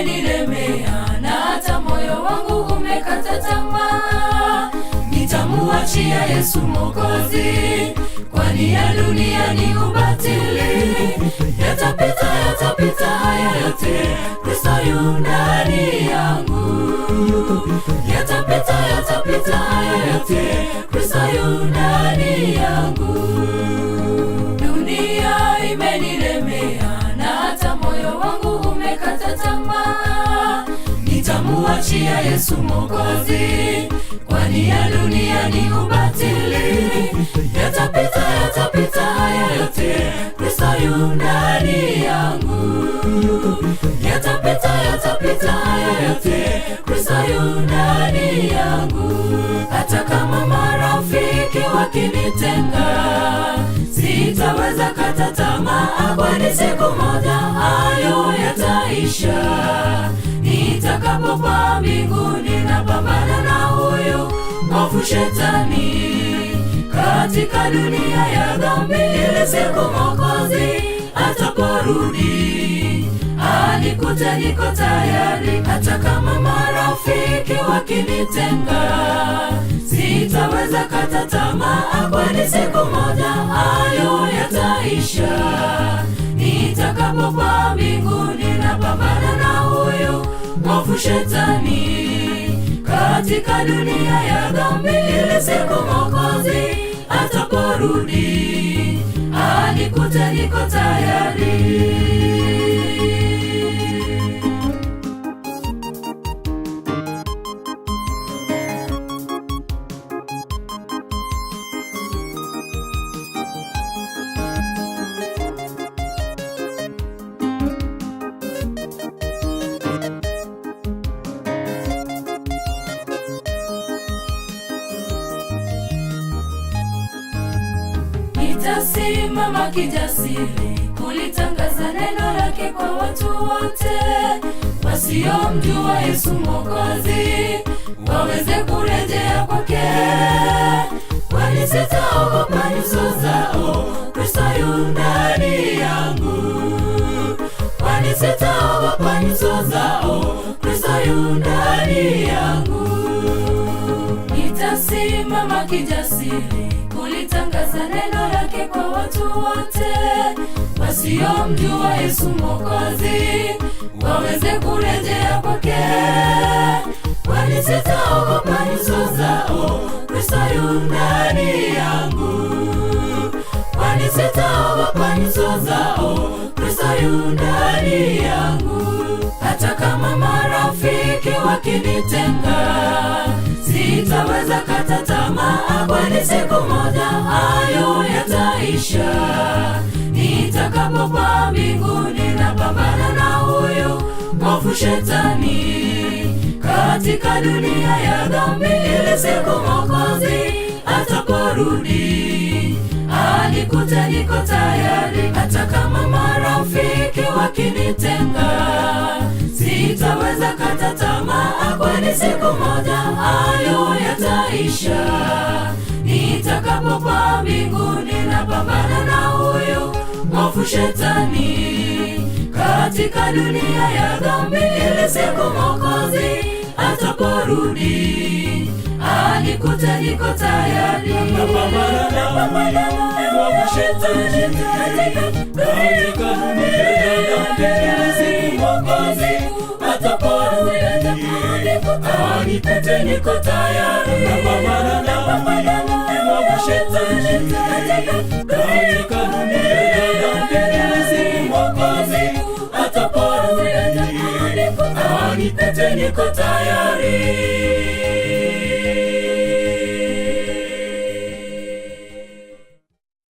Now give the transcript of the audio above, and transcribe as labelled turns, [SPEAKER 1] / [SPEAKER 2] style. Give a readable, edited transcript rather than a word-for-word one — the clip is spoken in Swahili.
[SPEAKER 1] imenilemea na hata moyo wangu umekata tamaa. Nitamuachia Yesu Mwokozi, kwani ya dunia ni ubatili. Yatapita, yatapita haya yote, Kristo yu ndani yangu. Yatapita, yatapita haya yote, Kristo yu ndani yangu. Dunia imenilemea na hata moyo wangu umekata tamaa. Nitamuachia Yesu Mwokozi, kwani ya dunia ni ubatili. Yatapita, yatapita haya yote, Kristo yu ndani yangu. Yatapita, yatapita haya yote, Kristo yu ndani yangu. Hata kama marafiki wakinitenga, sitaweza kata tamaa, kwani siku moja hayo yataisha. Nitakapopaa mbinguni napambana na huyu mwovu shetani katika dunia ya dhambi, ili siku Mwokozi ataporudi anikute niko tayari. Hata kama marafiki wakinitenga, sitaweza kata tamaa, kwani siku moja hayo yataisha. Nitakapopaa mbinguni napambana na huyu mwovu shetani katika dunia ya dhambi, ili siku Mwokozi ataporudi anikute niko tayari. Nitasimama kijasiri kulitangaza neno lake kwa watu wote wasiomjua Yesu Mwokozi, waweze kurejea kwake. Kwani sitaogopa nyuso zao, Kristo yu ndani yangu. Kwani sitaogopa nyuso zao, Kristo yu ndani yangu. Nitasimama kijasiri kulitangaza neno lake kwa watu wote wasiomjua Yesu Mwokozi, waweze kurejea kwake. Kwani sitaogopa nyuso zao, Kristo yu ndani yangu. Kwani sitaogopa nyuso zao, Kristo yu ndani yangu. Hata kama marafiki wakinitenga, sitaweza kata tamaa, kwani siku moja hayo yataisha. Nitakapopaa mbinguni napambana na huyu mwovu shetani katika dunia ya dhambi, ili siku Mwokozi ataporudi anikute niko tayari. Hata kama marafiki wakinitenga, sitaweza kata tamaa, kwani siku moja hayo yataisha. Nitakapopaa mbinguni napambana na huyu mwovu shetani katika dunia ya dhambi, ili siku Mwokozi ataporudi anikute niko tayari.
[SPEAKER 2] Napambana na mwovu shetani katika dunia ya dhambi, ili siku Mwokozi ataporudi anikute niko tayari. Napambana na mwovu shetani katika dunia ya dhambi, ili siku Mwokozi ataporudi anikute niko tayari.